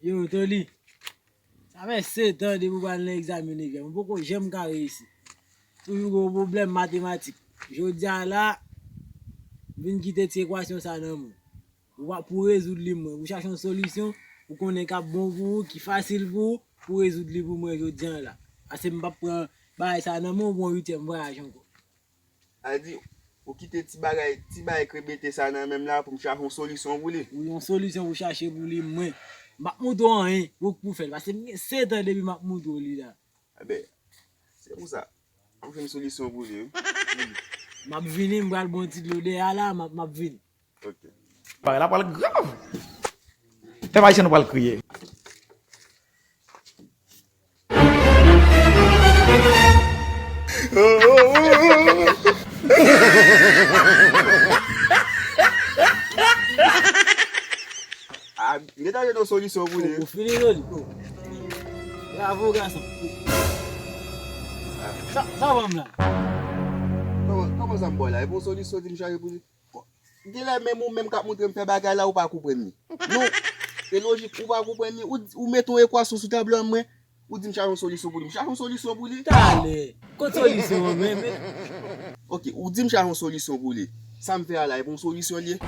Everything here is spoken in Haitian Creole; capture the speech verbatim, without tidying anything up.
Yo, Toli, sa fè sèt an depi w pral nan egzamen inivè, mwen poko janm ka reyisi. Toujou gen yon pwoblèm matematik. Jodi a la, m vin kite ti ekwasyon sa nan men w. Ou pa pou rezoud li mwen. Ou chache yon solisyon, ou konnen k ap bon pou ou, ki fasil pou ou, pou rezoud li pou mwen jodi a la. Paske m p ap pran bagay sa nan men w pou yon uityèm vwayaj ankò. A di, ou kite ti bagay, ti bagay krebete sa nan men m la pou m chache yon solisyon pou li. Wi, yon solisyon pou chache pou li mwen. M p ap montre w anyen pou, pou fè l. Paske m gen sèt an depi m ap montre w li la. Enben, se pou sa. Ou jwenn solisyon pou li, wi. M ap vini, m pral bon ti dlo dèyè a la, m ap, m ap vini. Ok. Bagay la pral grav. Pèp ayisyen nou pral kriye. Ah, m gentan jwenn yon solisyon pou li. Ou fini, Toli? Bravo, gason. Sa, sa ban m la. Kòman, kòman sa m ba w la? E pou yon solisyon di m chache pou li? Genlè menm ou menm k ap montre m fè bagay la, ou pa konprann li. Non, e lojik, ou pa konprann li. Ou, ou mete yon ekwasyon sou tablo a mwen, ou di m chache yon solisyon pou li. M chache yon solisyon pou li. Talè. Kot solisyon an menm? Ok, ou di m chache yon solisyon pou li. Sa m fè a la, e pou yon solisyon li ye?